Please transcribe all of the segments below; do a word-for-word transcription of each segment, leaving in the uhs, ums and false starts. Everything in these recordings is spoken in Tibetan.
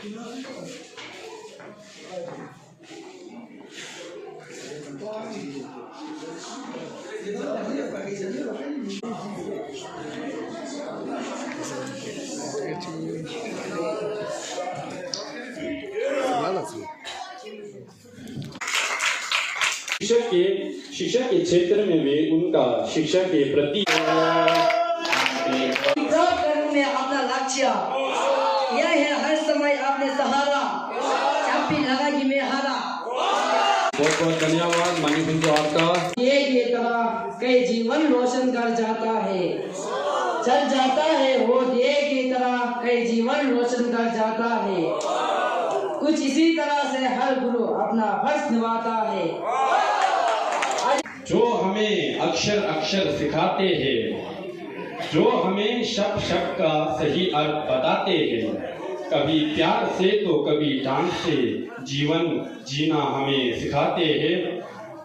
शिक्षक के शिक्षक के क्षेत्र में भी उनका शिक्षा के प्रति प्राप्त करने में अपना लक्ष्य यह है, हर समय अपने सहारा, चाबी लगा कि मैं हारा। बहुत बहुत धन्यवाद माननीय संजू आपका। ये ये तरह कई जीवन रोशन कर जाता है, चल जाता है वो दिए की तरह कई जीवन रोशन कर जाता है। कुछ इसी तरह से हर गुरु अपना फर्ज निभाता है। जो हमें अक्षर अक्षर सिखाते हैं, जो हमें शब्द शब्द का सही अर्थ बताते हैं, कभी प्यार से तो कभी डांट से जीवन जीना हमें सिखाते हैं,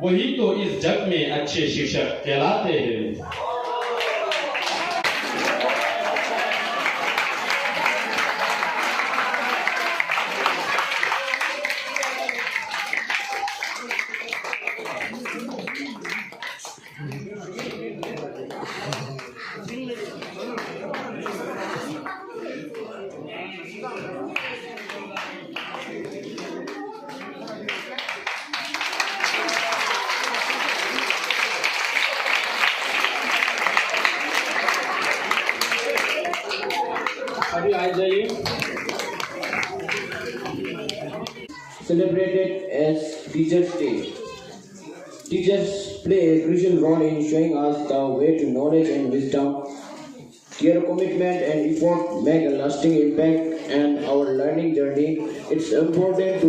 वही तो इस जग में अच्छे शिक्षक कहलाते हैं। अभी आ जाइए। Celebrated as Teachers' Day. Teachers play a crucial role in showing us the way to knowledge and wisdom. Their commitment and effort make a lasting impact on our learning journey. It's important to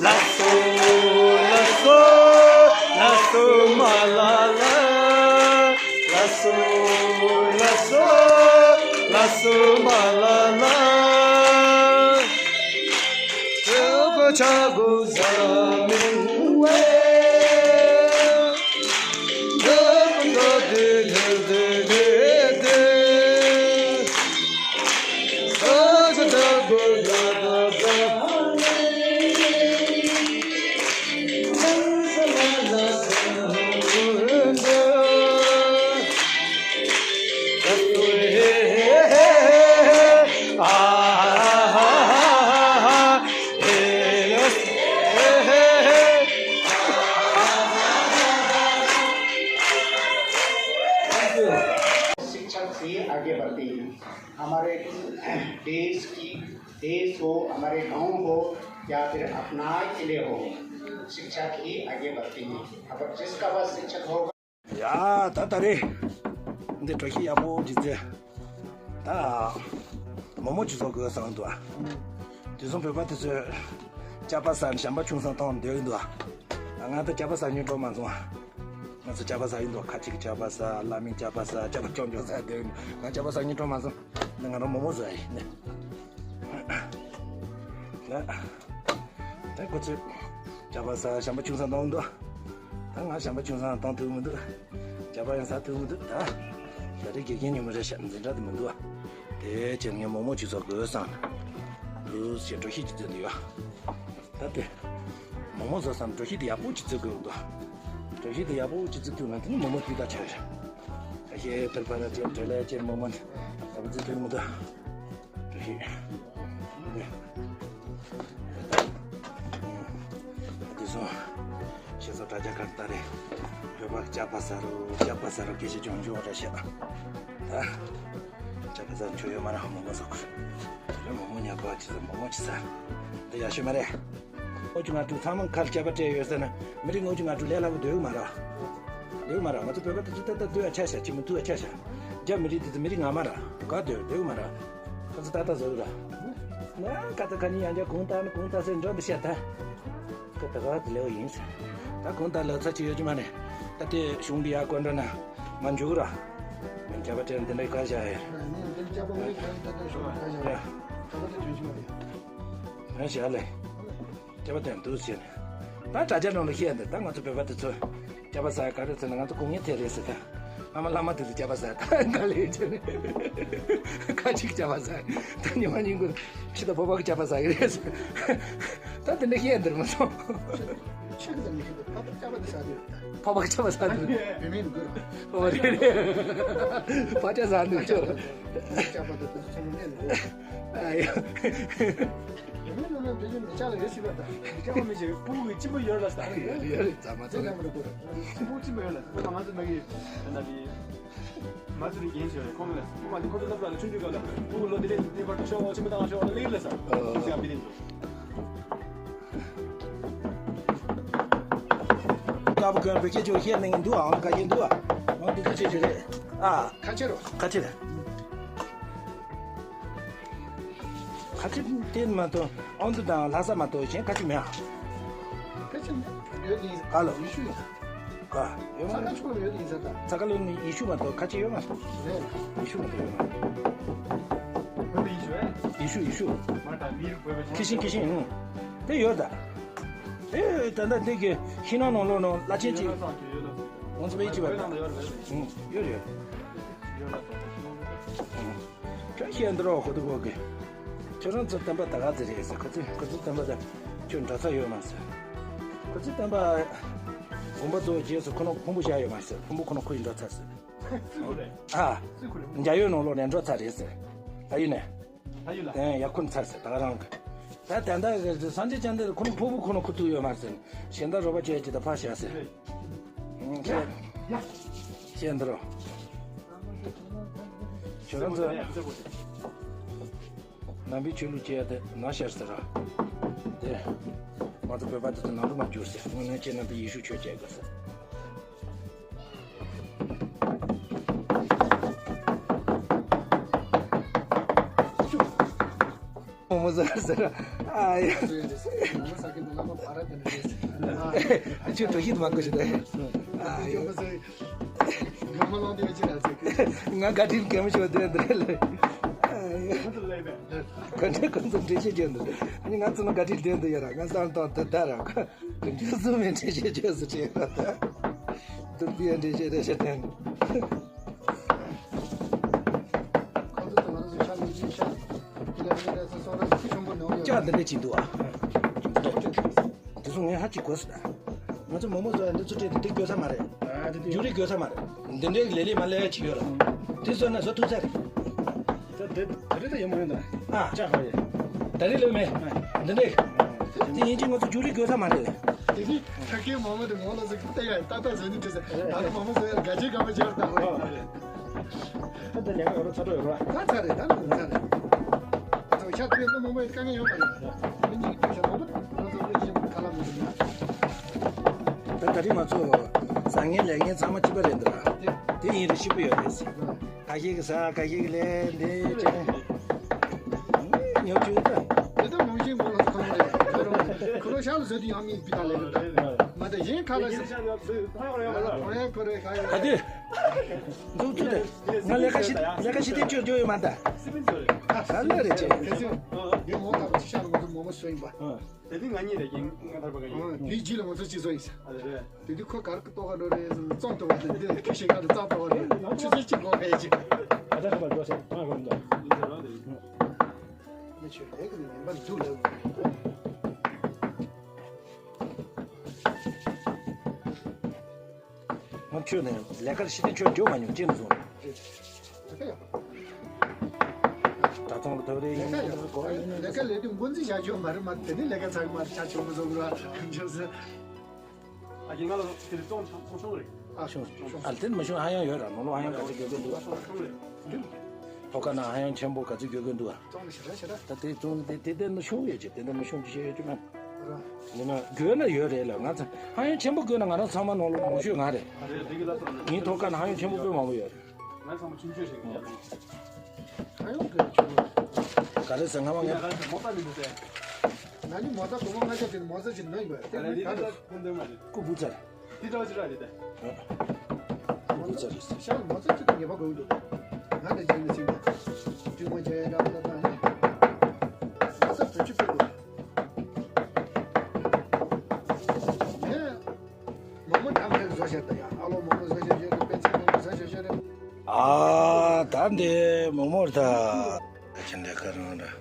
ལ་སོ་ལ་སོ་ལ་སོ་མ་ལ་ལ། ལ་སོ་ལ་སོ་ལ་སོ་མ་ལ་ལ། ཨོ་ཁ་ཆ་གུ་ཟ་མིན་ཝེ། शिक्षा से आगे बढ़ते हैं। हमारे देश की, देश हो, हमारे गांव हो, या फिर अपना किले हो, शिक्षा ही आगे बढ़ती है। अगर जिसका पास शिक्षक होगा, ཡ། ད་ད་རེས་འདི་གྲོ་ཞིབ་ཡག་པོ་ཅིག་བཙལ། ད་མོག་མོག་ཅིག་བཟོ་དགོས་བསམ་འདུག་ཨ། དེ་སོང་བོད་པ་དེ་ཚོས་སྐྱ་པ་ཟ་ནས་ཞམ་པ་ཆུང་ཙམ་བཏང་སྡོད་ཀྱི་འདུག་ཨ། ང་ད་སྐྱ་པ་ཟ་སྙིང་བྲོ་མ་སོང་ཨ། ང་ཚོ་སྐྱ་པ་ཟ་ཡི་འདུག་ཁ་ཅིག་སྐྱ་པ་ཟ། བླ་མའི་སྐྱ་པ་ཟ། སྐྱ་པ་ཆུང་ཆུང་ཟ་སྡོད་ཀྱི་འདུག་ང་སྐྱ་པ་ཟ་སྙིང་བྲོ་མ་སོང་། ང་རང་མོག་མོག་བཟོ་ཡ་ཡིན་ནི། ད་ཁོ་ཚོས་སྐྱ་པ་ཟ། ཞམ་པ་ཆུང་ཙམ་བཏང་འདུག་ད་ང་ཞམ་པ་ཆུང་ཙམ་བཏང་ཐུབ་མི་འདུག་སྐྱ་པ་ཡང་ཟ་ཐུབ་མི་འདུག་ད་ད་རེས་དགེ་རྒན་ཉུང་མ་རེད་ཤག་འཛིན་གྲྭ་དེ་མི་འདུག་དེ་བྱས་ངས་མོག་མོག་ཅིག་བཟོ་དགོས་བསམ། འདུག་ཞེས་གྲོ་ཞིབ་ཅིག་བཙལ་འདུག་ཡ། ད་དེ་མོག་མོག་བཟོ་བསམ། གྲོ་ཞིབ་དེ་ཡག་པོ་ཅིག་བཙལ་དགོས་འདུག་གྲོ་ཞིབ་དེ་ཡག་པོ་ཅིག་བཙལ་ཐུབ་ན་དེ་ནི་མོག་མོག་དེ་ད་ཆ་རེད། ཁ་ཤས་ཕེར་ཕ་ར་ཅན་བྲེ་ལེ་ཅན་མོག་མོག་ད་བཙལ་ཐུབ་མི་འདུག་གྲོ་ཞིབ། དེ་སོང་། ཤེས་སོ་དྲ་རྒྱ་གར་ལྟ་རེད། བོད་པ་སྐྱ་པ་ཟ་རོ་སྐྱ་པ་ཟ་རོ་སྐད་ཆ་ཅུང་ཅུང་འདྲ་བཤད། ད་སྐྱ་པ་ཟ་ཆོ་ཡོད་མ་ར་མོག་མོག་ཟ་ཁུ། མོག་མོག་ཉག་པ་ཅི་ཟ་མོག་མོག་ཅི་ཟ། འདི་ཡག་ཤོས་མ་རེད། ཨོ་ཅུ་ང་ཀྲུ་ཚང་མ་ཁར་སྐྱ་པ་སྤྲད་ཡོད་ཟེར་ན་མི་རིགས་ཨོ་ཅུ་ང་ཀྲུ་ལས་སླ་པོ་སྡོད་ཡོད་མ་ར། སྡོད་ཡོད་མ་ར། ང་ཚོ་བོད་པ་དེ་ཚོ་ཏག་ཏག་སྡོད་ཡ་ཆ་ཤ་ཅི་མི་ཐུབ་ཡ་ཆ་ཤ། རྒྱ་མི་རིགས་དེ་ཚོ་མི་རིགས་ངན་མ་ར། ག་སྡོད་སྡོད་ཡོད་མ་ར། ཁོ་ཚོ་ཏག་ཏག་བཟོ་གི་ར། ང་ཀ་ཏ་ཁ་ཉིན་ཡང་བསྐྱར་གུང་ཏང་ནི་གུང་ཏང་སེ་འགྲོ་འདི་བཤད་ད། ཀ་ཏ་ག་དེ་ལེའོ་ཡིན་ཟེར། ད་གུང་ཏང་ལ་ཚ་ཅི་ཡོད་ཅི་མ་ནི། ད་དེ་གཞུང་འདི་ཡར་བསྐོ་འགྲོ་ན་མ་འཇུག་ར། མི་སྐྱ་པ་དྲན་འདི་འདྲ་ག་བཞག་ཡ། ཡ། ང་བཞག་ལེ། སྐྱ་པ་དེ་འདུག་ཟེར་ནས། ད་དྲ་རྒྱ་ནང་ལ་བཤད་ནས་ད་ང་ཚོ་བོད་པ་དེ་ཚོ་སྐྱ་པ་ཟ་ག་རེ་ཚོད་ན་སྐྱ་པ་ཟ་ག་རེ་ཚོད་ན་ང་ཚོ་དགུང་ཉེ་ཐལ་རེད་ཟེར་ད། ཨ་མ་བླ་མ་དེ་ཚོ་སྐྱ་པ་ཟ་ད་ད་ལས་བྱས་ནས་ཁ་ཅིག་སྐྱ་པ་ཟ་ད་ཉི་མ་ཉིན་གུང་ཁྱི་དང་ཕོ་བ་གི་སྐྱ་པ་ཟ་གི་རེད་ཟེར། ད་དེ་འདྲ་བཤད་འདིར་མ་སོང་། ཆེ་གི་ཙམ་མི་ཤེས་འདུག་ཕ་པ་སྐྱ་པ་དེ་ཟ་འདུག་ཕ་པ་སྐྱ་པ་ཟ་འདུག་བུད་མེད་འདུག་ཕ་པ་རེད་རེད། ཕ་སྐྱ་ཟ་འདུག་ཁྱོད། སྐྱ་པ་དེ་ཚོ་ཚང་མ་གནས་འདུག་ཨ་ཡ། ཡང་མིན་ནམ་ཡང་བེད་སྤྱོད་མི་བྱ་ལ་ཡོད་སྲིད་པ་དང་། མི་བྱ་བ་མི་བྱེད་སྤུ་གུ་གི་གཅིན་པ་ཡོད་ལ་ས། ཡོད་རེད་རེད་རེད་རྫ་མ་དེ་ཚོ་ལ་ཡང་མི་འགྲོ་དགོས་རེད། སྤུ་གུ་གཅིན་པ་ཡོད་ལ་ས། ང་ཚོ་མ་གི་ད་ལྟ་དེ་མ་ཚོ་རིག་རྒན་ཞིག་རེད་ཁོང་ལ་ས། ཁོང་མ་དེ་ཁོ་ཚོ་སློབ་གྲྭ་ལ་ཆུང་དུས་སྐབས་ལ་སྤུ་གུ་ལོ་དེ་ལས་དེ་བར་དུ་ཤོག་གཅིན་པ་བཏང་ཤོག་ལ་ལེགས་ལ་ས། ཨོ། ཅི་ཡང་མི་དེ་འདུག་ཀ་བ་གན་བེ་ཁེ་ཅོ་ཤེར་ནང་འདུག་ཨང་ཁ་ཤས་འདུག་ཨ། ཨང་འདི་ཁ་ཆེ་ཆེ་རེད་ཨ། ཁ་ཆེ་རོ། ཁ་ཆེ་རེད། ཁ་ཆེ་དེ་མ་གཏོགས་ཨང་དུ་དང་ལྷ་ས་མ་གཏོགས་གཞན་ཁ་ཆེ་མེད་ཨ། ཁ་ཆེ་ཡོད་ཡིན། ག་ལ་ཡེ་ཤུ་ཡིན། ག་ཡོད་མ་རེད། ས་ཁ་ཆུ་ཡོད་ཡིན་ས་ད། ས་ཁ་ལོ་ནི་ཡེ་ཤུ་མ་གཏོགས་ཁ་ཆེ་ཡོད་མ་རེད། ཡེ་ཤུ་མ་གཏོགས་ཡོད་མ་རེད། ཡེ་ཤུ་ཡེ་ཤུ། ཁི་ཤིང་ཁི་ཤིང་ཨང་། དེ་ཡོད་ད། དེ་ད་ལྟ་འདི་གི་ཤིང་ནགས་ནང་ལོགས་ནང་བླ་ཆེན་གཅིག་ང་ཚོ་བེད་སྤྱི་བ་ད། ཡོད་རེད། ཁྱོད་ཤེས་འདི་རོགས་ཁོ་ཐུག་གོ་གི། ཁྱོད་རང་ཚོ་བསྟན་པ་ད་ག་ཚོད་རེད་ཟེར། ཁོ་ཚོས་ཁོ་ཚོའི་བསྟན་པ་ད་ཁྱོད་འདྲ་ཚ་ཡོད་མ་ཟེར། ཁོ་ཚོའི་བསྟན་པ་དགོན་པ་ཚོ་རྗེས་སུ་ཁོ་ན་ཕུང་པོ་བཞག་ཡོད་མ་ཟེར། ཕུང་པོ་ཁོ་ན་ཁོ་ཡི་འགྲོ་ཚར་ཟེར། ཨ། འཇའ་ཡོད་ནང་ལོགས་ནས་འགྲོ་ཚར་རེད་ཟེར། ད་ཡིན་ནས། ད་ཡིན་ལ། དེ་ཡང་ཡར་ཁོ་ན་ཚར་ཟེར་ད་ག་རང་གི། ད་ད་ལྟ་སངས་རྒྱས་བཅོམ་ལྡན་འདས་ཁོང་ཕུ་བོ་ཁོ་ན་ཁུ་ཐུག་ཡོད་མ་རེད་ཟེར། གཞན་དག་རོགས་པ་བྱས་ཀྱི་ད་ཕར་བཞག་ཟེར། ཁྱེད་འདི་རོ། ཁྱོད་རང་ཚོ་ནང་པའི་ཆོས་ལུགས་བྱས་ཏེ་ནང་ཤར་ཟེར་ར། དེ་ང་ཚོ་བོད་པ་དེ་ཚོ་ནང་དུ་མ་འགྱུར་ཟེར། དངོས་གནས་ཁྱེད་རྣམ་པས་ཡེ་ཤུ་ཆོས་བྱས་དགོས་ཟེར། མོ་མོ་ཟེར་ཟེར། ཨ་ཡ། ཁྱོད་དོ་ཤིད་མ་གོ་ཤི་ད། ཨ་ཡ། ང་བཀའ་དྲིན་གད་མོ་ཤོར་དོན་འདི་རེད་ལེ། ཨ་ཡ། ག་འདྲ་ཁོང་ཚོ་འགྲེལ་བཤད་བརྗོད་འདུག་ཨ་ནི་ང་ཚོ་ནི་བཀའ་དྲིན་དོན་འདི་ཡོད་ར། ང་སང་དང་དེ་ད་ར། ག་འདྲ་བཟོ་མིན་འགྲེལ་བཤད་བརྗོད་སུ་བྲིས་ར་ད། འདི་དེ་འགྲེལ་བཤད་རེ་བཤད་དོན། ཁོ་ཚོ་ང་ཚོ་ཤ་མི་ཤ། དེ་ལ་ངས་ར་སོ་སོ་ར་སུ་ཆུང་པོ་ནོར་ཡོད། ལྕགས་འདི་འདྲ་ཅིག་འདུག་ཨ། འདི་འདྲ་ཅིག་འདུག་དེ་ཚོ་ངས་ཧ་ཅིག་གོ་སྲིད་ད། ང་ཚོ་མོ་མོ་བཟོ་ཡ་འདི་ཚོ་སྤྲད་དེ་འདི་དགོས་ས་མ་རེད། ཨ་དེ་དེ་རྒྱུ་རིག་དགོས་ས་མ་རེད། འདི་འདྲའི་ལས་ལས་མ་ལས་ཅིག་ཡོད་ར། དེ་བཟོས་ན་བཟོ་ཐུབ་ས་རེད། ད་དེ་དེ་རེད་ད་ཡོད་མ་ཡོད་ད། ཨ་ལྕགས་ཧ་ཡ། ད་རེད་ལོས་མེད། འདི་འདྲའི། དེ་ཡིན་གྱི་ང་ཚོ་རྒྱུ་རིག་དགོས་ས་མ་རེད། དེ་ནི་ཕྲུ་གུའི་མོ་མོ་དེ་ངོ་ལ་ཟིག་ལྟ་ཡ་ཏག་ཏག་བཟོས་ནི་དྲིས་ས། ད་ནི་མོ་མོ་བཟོ་ཡ་དགའ་ཆེ་དགའ་པོ་བྱས་ད་ལོ། ད་ལས་ཀ་ཡོད་རོགས་ཚ་དྲོད་ཡོད་རོགས། ད་ཚ་རེད། ད་ནི་ཚ་རེད། ད་ཚ་ཤ་ཚ་ཡོད་ན་མོ་མོ་ཡི་དཀའ་ངལ་ཡོད་མ་རེད། མི་གཉིས་ཀྱི་ཤ་མོ་མོ་ང་ཚོ་ལས་ཤིང་ཁ་ལ་མི་འདུག་ན། ད་ད་རིང་ང་ཚོ་བཟང་ངན་ལས་ངན་ཚང་མ་གཅིག་པ་རེད་འདུག་ར། དེ་ཡིན་རེད་ཤི་པོ་ཡོད་རེད་ཟེར། ཁ་ཤས་ཀྱི་ཟ་ཁ་ཤས་ཀྱི་ལས་འདི་བྱས། ཉོ་བཅུག་ད། དེ་ལྟར་མང་ཤིང་མགོ་ལ་ཁོ་རང་རེད། ཁོ་རང་ཁོ་རང་ཤ་ལ་ཟོས་དུས་ཡང་མིག་སྤུས་དག་ལས་རེད་ད། མ་ད་གཞན་ཁ་ལ་ཟ། ཁོ་རང་ཁོ་རང་ཁ་ཡོད། ད་དུས། འཛུགས་ཚུལ་དེ། ང་ལས་ཀ་ཤི་ལས་ཀ་ཤི་ཐེངས་ཆོད་རྒྱུ་ཡོད་མ་ད། ཨ་ལ་རེད་ཅེ། ཁ་སིམ། ངས་མོ་ལྟ་བུ་ཅི་ཤ་ལ་ང་ཚོ་མོ་མོ་ཟོས་ཡིན་པ། དེ་དུས་ང་གཉིས་རེད་ཀྱི་ང་ཐར་པ་ག་ཡིན། དེའི་རྗེས་ལ་ང་ཚོ་ཅི་བཟོ་ཡིན་ས། ཨ་རེད་རེད། དེ་དུས་ཁོ་གར་གི་ལྟོ་ག་འགྲོ་རེད་ཟེར་ཙོང་ཐུབ་པ་དེ་འདི་ཁྱི་ཞིག་ག་རེ་ཙང་ལྟོ་བ་རེད། ཆུ་ཚོད་གཅིག་འགོར་ཕེབས་ཅིག་ད་ལྟ་ཁ་པར་འགྲོ་ཟེར་ང་རོགས་འདུག་ཡིན་ཟེར་རོགས་དེ་ཡིན། ངས་ཆོས་ལས་ཀྱི་ནི་མིན་པ་འདུག་ལབ། ང་ཁྱོད་ནས་ལས་ཀར་ཤི་ཏེ་ཁྱོད་འགྱོ་མ་མྱོང་ཅེས་ནས་བཟུང་། ལས་ཀ་ཡོད། དྲ་ཚང་ལ་ཐོབ་རེ་ཡིན་ལས་ཀ་ཡོད། ལས་ཀ་ལས་དུས་འགོ་འཛིན་བྱ་ཆོག་མ་རེད་མ། དེ་ནི་ལས་ཀ་ཚང་མ་ཆ་ཆུང་པོ་བཟོ་དགོས་ར་ཁམས་ཆུང་ཟེར། ཨ་ཀྱི་ང་ལ་དེ་རིང་ཙོང་ཆང་ཚོང་ཆུང་རེད། ཨ་ཆུང་ཆུང་ཨ་དེ་མ་ཆུང་ཧ་ཡང་ཡོད་ར། ནོར་ལུག་ཧ་ཡང་ག་ཚོད་དགོས་ཀྱི་འདུག་ཨ་ཆུང་ཆུང་རེད། ཐོག་ཁ་ན་ཧ་ཡང་ཆེན་པོ་ག་ཚོད་དགོས་ཀྱི་འདུག་ཨ། ཙོང་ཞེ་དྲག་ཞེ་དྲག་ད་དེ་ཙོང་དེ་དེ་དེ་ན་ཆུང་ཡོད་ཅེ་དེ་ན་མ་ཆུང་ཅི་ཤེས་ཡོད་ཅེ་མ། ར། ཡིན་ན་དགོས་ན་ཡོད་རེད་ལ། ང་ཚོ་ཧ་ཡང་ཆེན་པོ་དགོས་ན་ང་རང་ཚང་མ་ནོར་ལུག་མང་ཤོས་ང་རེད། ངའི་ཐོག་ཁ་ན་ཧ་ཡང་ཆེན་པོ་དཔེ་མང་པོ་ཡོད་རེད། ང་ཚང་མ་ཆུང་ཆུང་ཞིག་ཡིན། ཨ་ཡོང་གི་ཆུང་བ། ག་རེ་ཟེར་ང་མ་ངས། ང་ཚོ་མོ་ཏ་མི་འདུག་ཟེར། ང་ནི་མོ་ཏ་གོ་མ་ང་ཅག་དེ་མོ་ཏ་ཅིག་ནོན་པ་དེ་ནི་ག་རེ་ཁོ་འདོན་མ་རེད། ཀུ་བུ་ཚར། དེ་འདྲ་ཅི་ར་རེད་དེ། ཀུ་བུ་ཚར་རེད། ཤ་མོ་ཏ་ཅིག་ཏུ་ངེས་པ་དགོས་འདུག་ང་དེ་ཅིག་ནི་ཅིག་ན་ཅུང་མ་བྱས་ཡ་འདྲ་པོ་ད་ད་ནི་ང་ཚོ་བོད་ཆུ་ཕུད་དགོས། ངས་མོག་མོག་འགྲམ་རེ་བཟོ་བྱས་ད་ཡ། ཨ་ལོ་མོག་མོག་བཟོ་བྱས་བྱས་ད་པད་ཚལ་མོག་མོག་བཟོ་བྱས་བྱས་ད། ཨ་ད་འདི་མོག་མོག་རེད་ད། ཁྱེད་འདི་ག་རང་འདྲ།